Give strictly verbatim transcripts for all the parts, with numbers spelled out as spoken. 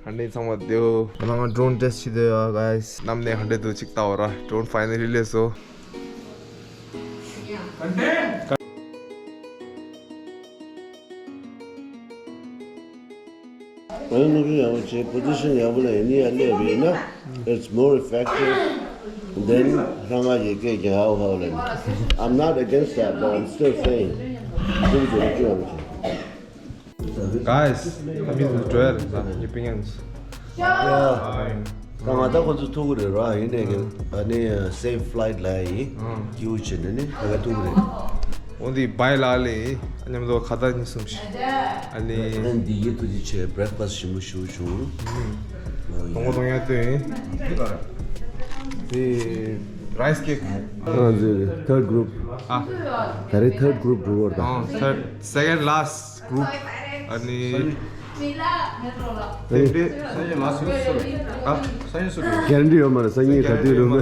ཧན་ཌེ་ཚང་མ་བདེའོ། ང་ང་ཌོ་རོན་ཊེ་སི་བྱེད་དེ་ཡོད་གཱས། གནམ་ནས་ཧན་ཌེ་དུ་གཅིག་ལྟ་བ་ར། ཌོ་རོན་ཕའི་ནལ་ལི་སླེབས་སོང་། ང་ནུ་གི་ཡག་པོ་བྱེད། པོ་ཛི་ཤན་ཡག་པོ་ལ་ཡིན་ནི་ཡ་སླེབས་ཡིན་ན། It's more effective than རང་ང་ཡི་གེ་གི་ཧའོ་ཧའོ་ལ་ཡིན། I'm not against that, but I'm still saying. ག་ཡིས་ད་མི་འགྲོ་ཡ་རེད་ད་ངའི་པིང་ཡང་། ད་ང་ད་ཁོ་ཚོ་ཐུག་གི་རེད་ར། ཡིན་ནས་ཀྱི་ཨ་ནི་སེབ་ཕ་ལའི་ཊི་ལ་ཡིན། སྐྱིད་པོ་བྱས་ནས་ནི་ད་ག་ཐུག་གི་རེད། འོ་འདི་བའི་ལ་ལས་མཉམ་དུ་ཁ་བཏགས་གཉིས་གསུམ་ཞིག་ཨ་ནི། ཨ་ནི་འདི་ཡིད་ཐུགས་རྗེ་ཆེ། བྷི་རེག་ཕ་སི་ཊི་ཞིམ་པོ་ཞུ་བྱུང་། གཏོང་གོ་གཏོང་ཡ་ལྟོས་ཡིན། འདི་རའི་སི་ཀེག་ཨ་འདི་ཐར་གུ་རུབ། ཨ་ད་རེས་ཐར་གུ་རུབ་འགྲོ་བར་ད། ཨ་ཐར་སེ་ཀེན་ཌི་ལ་སི་ཊི། གུ་རུབ། ཨ་ནི། གེ་རན་ཊི་ཡོད་མ་རེད། སང་ཉིན་ག་དུས་རུང་།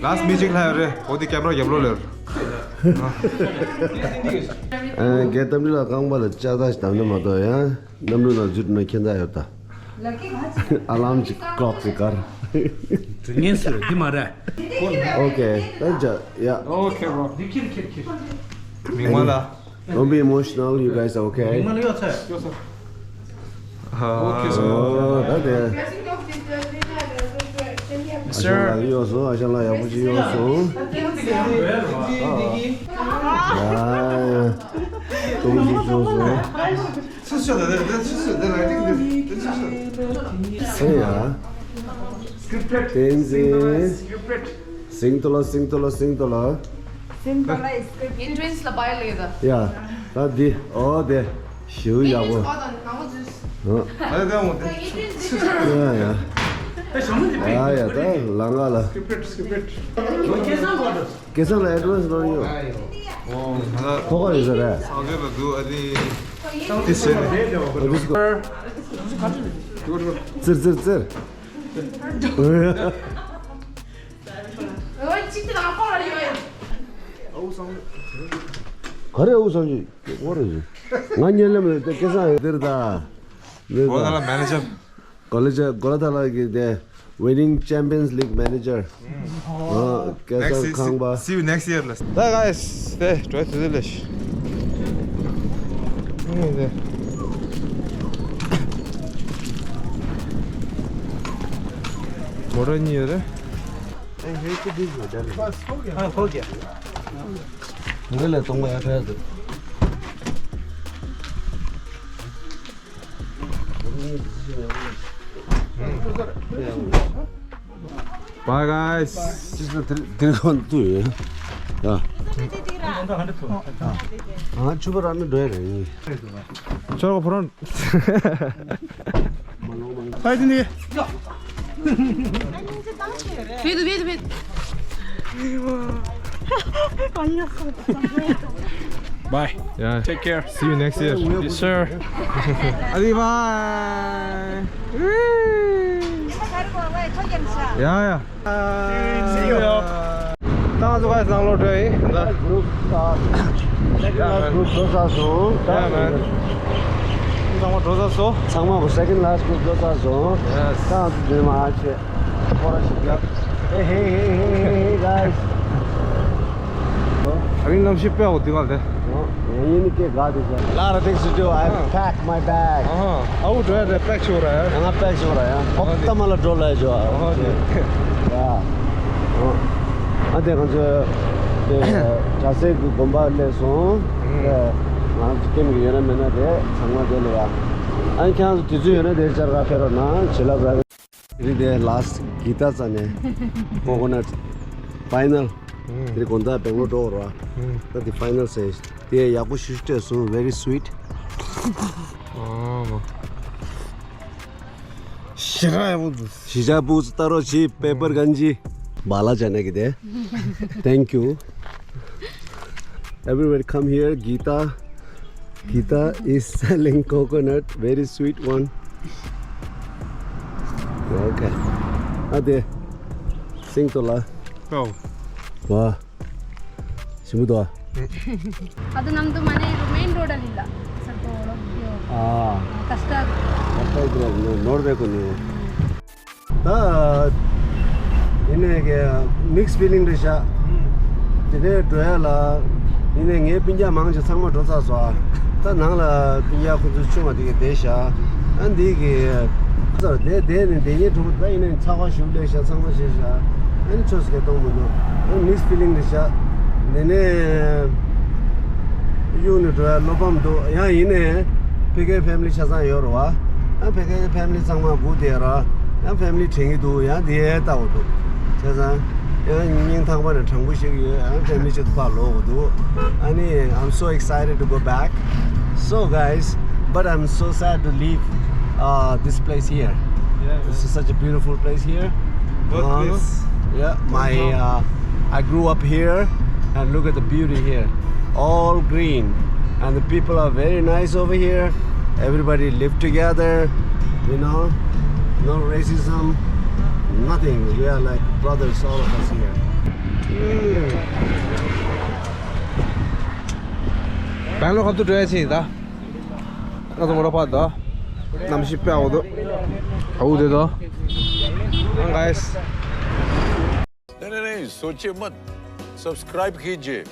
ལ་སི་ཊི་མི་གཅིག་ལྷག་ཡོད་རེད། འོ་དེ་ཀེམ་ར་རྒྱབ་ལོགས་ལ་ཡོད་རེད། ཨ་རྒན་རྟ་མགྲིན་ལགས་རྐང་པ་ལ་ལྕགས་ཐག་ཞིག་བསྡམས་ནས་མ་གཏོགས་ཡང་གནམ་གྲུ་ནང་འཛུལ་ན་ཁྱད་མཚར་ཡོད་ད། ཨ་ལམ་ཅིག་ཀློག་ཅིག་གར། དྲི་ངན་ཟེར་འདི་མ་རེད། ཨོ་ཀེ། ད་འཇགས་ཡ། ཨོ་ཀེ་བྷོ། འདི་ཁྱེར་ཁྱེར་ཁྱེར། མིག་དམར་ལ། Don't be emotional, you guys are okay? མིག་དམར་ལ་གཡོག་ཚར། གཡོག་ཚར། ཨོ་ཀེ་སོ། ཨོ་ད་དེ། ཨ་ཞང་ལགས་གཡོག་སོང་། ཨ་ཞང་ལགས་ཡག་པོ་ཅིག་གཡོག་སོང་། ཨ་ཡ། ཏོག་ཙམ་གཡོག་སོང་། ཚུར་ཤོག་ད་ད་ཚུར་ཤོག་ད་ལ་ཏིག་ཏིག་ཚུར་ཤོག་ཨེ་ཡ། བསྟན་འཛིན། སིང་ཏོ་ལ་སིང་ཏོ་ལ་སིང་ཏོ་ལ། སིང་ཏོ་ལ་ཨིས་ཀི་རིབ་ཊི། ཡ། ད་འདི་ཨོ་དེ་ཞུ་ཡག་པོ། ཨ་ད་འོ་དེ། ཡ་ཡ། ཡ་ཡ་ད་ལ་ང་ལ། སྐལ་བཟང་ལ་ཨེ་ཌི་ཝན་སི་ལོན་ཡོད། ཨོ་ང་ལ་ཐོག་ཁ་ཡོད་ས་རེད། ས་ག་ལ་འདུག་ཨ་ནི། ཏི་སེ་ནི། ཙིར་ཙིར་ཙིར། ག་རེ་ཨུ་སང་ཅི་ཨོ་རེད་ཟེར། ང་ཉན་ལམ་རེད་དེ་སྐལ་བཟང་ཡོད་དེར་ད། གོ་ད་ལ་མེ་ནེ་ཇར། གོ་ལ་ཇ་གོ་ལ་ཐ་ལ་གི་དེ། Winning Champions League manager. ཨ་སྐལ་བཟང་ཁང་པ། See you next year ལ། ད་ག་ཡེས་དེ་གྲོས་དུས་ལས། ཨེ་དེ། མོ་ར་གཉིས་ཡོད་རེད། ཨ་ཧོ་གི། ངས་ལས་གཏོང་བ་ཡག་ཕྲ་འདུག Bye guys. ཅི་ཟེར་དེར་དེར་གོན་དུ་ཡོད། ཡ། ཨ་ཆུ་བ་ར་ནི་འགྲོ་ཡ་རེད། ཆོག་ཕོ་རོན། ཕའི་ཏི་ནི། Wait, wait, wait. Bye. Yeah. Take care. See you next year. Yes, sir. Adi bye. Yeah, yeah. See you. ད་ང་ཚོ་ག་ས་ལོ་འགྲོ་ཡིན། ད་གུ་རུབ་ས་སེ་ཀེན་ཌི་ལ་སི་གུ་རུབ་འགྲོ་ཚར་སོང་། ད་ཡ་མེན། ཚང་མ་འགྲོ་ཚར་སོང་། ཚང་མ་གུ་སེ་ཀེན་ཌི་ལ་སི་གུ་རུབ་འགྲོ་ཚར་སོང་། ཡེས། ད་ང་ཚོ་འདི་མ་ཆེ་ཁོ་ར་ཞིག་ཡ། Hey, hey, hey, hey, hey, hey, guys. ཨ་རིང་གནམ་གཤིས་དཔེ་འོ་དེ་ག་ལ་དེ། ཡིན་ནི་སྐད་ག་དེ་ཤ། A lot of things to do. I packed my bag. ཨ་ཧ། ཨ་འུ་འགྲོ་ཡ་རེད། པེག་ཤོར་ར་ཡ། ང་པེག་ཤོར་ར་ཡ། ཨོ་ཏ་མ་ལ་འགྲོ་ལ་ཡ་ཇོ། ཨ་ཧ། ཡ། ཨ་དེ་ང་ཚོ་དེ་གྲྭ་སའི་གི་དགོན་པ་སླེབས་སོང་། ཨ་ང་ཚོ་ཀེམ་གི་ཡོད་ན་མེད་ན་དེ་ཚང་མ་དེ་ལ་ཡ། ཨ་ཁྱེད་རང་ཚོ་དུས་ཚོད་ཡོད་ན་དེ་བཅར་ག་ཕེབས་རོགས་གནང་། བྱིན་རླབས་ར། རི་དེ་ལ་སི་ཊི་གི་ད་ཙ་ནས་ཀོ་ཀོ་ནཊ་ཕའི་ནལ། དེ་རིང་དགོང་དག་སྦེང་ལོར་འགྲོ་ར། ད་དེ་ཕའི་ནལ་ཟེར། དེ་ཡག་པོ་ཞེ་པོ་སྤྲད་སོང་། Very sweet. ཨོ་མ། ཞེ་དྲག་ཡག་པོ་འདུག་ཞེ་དྲག་པོ་ལྟ་རོགས་བྱེད། པེ་པར་གན་ཇི། བ་ལ་ཅ་ན་གི་དེ། Thank you. Everybody come here. Geeta. Geeta is selling coconut, very sweet one. Okay. ཨ་དེ། སིང་ཏོ་ལ། ཨོ། བ། ཞིམ་པོ་འདུག་ཨ། ཨ་དེ་ནམ་དུ་མ་ནེ་རུ་མེན་རོ་ཌ་ལ་ལ། སར་ཏོ་ལོ་ཡོ། ཨ། ཀ་སི་ཊར། ཀ་སི་ཊར་གི་ནོར་བེ་གོ་ནི། ད་ཡིན་ནའི་གི་མིག་སི་ཕི་ལིང་རེད་ཤག་དེ་ནས་འགྲོ་ཡ་ལ་ཡིན་ནའི་ངའི་སྤུན་ཀྱག་མང་ཆེ་ཚང་མ་འགྲོ་ཚར་སོང་ཨ། ད་ནང་ལ་སྤུན་ཀྱག་ཁོ་ཚོ་ཆུང་བ་དེ་གི་བསྡད་ཤག་ཨ་འདི་གི་ཁོ་ཚོར་བསྡད་བསྡད་ནས་བསྡད་ཉེན་འགྲོ་གི་འདུག་ད་ཡིན་ནའི་ཚ་བ་ཞུགས་ལས་ཤག་ཚང་མ་བྱས་ཤག་ཨ་ནི་ཆོས་སུ་གཏོང་མི་འདུག་ཨ་མིག་སི་ཕི་ལིང་རེད་ཤག་དེ་ནས་གཡུག་ནས་འགྲོ་ཡ་བློ་ཕམ་འདུག་ཡང་ཡིན་ནའི་ཕ་གིའི་ཕེ་མི་ལི་ཆ་ཚང་ཡོད་རེད་བ། ཡང་ཕ་གིའི་ཕེ་མི་ལི་ཚང་མ་སྒུག་བསྡད་ར། ཡང་ཕེ་མི་ལི་དྲན་གྱི་འདུག་ཡང་དེ་ལྟ་བུ་འདུག་བྱས་ཙང་ཡང་སྙིང་ཐག་པ་ནས་དྲང་པོ་བཤད་ཀྱི་ཡོད། ཡང་ཕེ་མི་ལི་ཆེད་དུ་ཕར་ལོག་དགོས་འདུག་ཨ་ནི། I'm so excited to go back. So guys, but I'm so sad to leave uh, this place here. Yeah, this is such a beautiful place here. What Uh, place? Yeah, my uh, I grew up here, and look at the beauty here. All green, and the people are very nice over here. Everybody live together, you know, no racism, nothing. We are like brothers, all of us here. Bangalore ཁམས་ཚུར་འགྲོ་ཡ་ཕྱིན་ད། ང་ཚོ་མོ་ར་ཕར་ད། གནམ་གཤིས་དཔེ་ཡག་པོ་འདུག་ཨ་འུ་དེ་ད། Guys. नहीं नहीं नहीं, सोचिए मत। सब्सक्राइब कीजिए।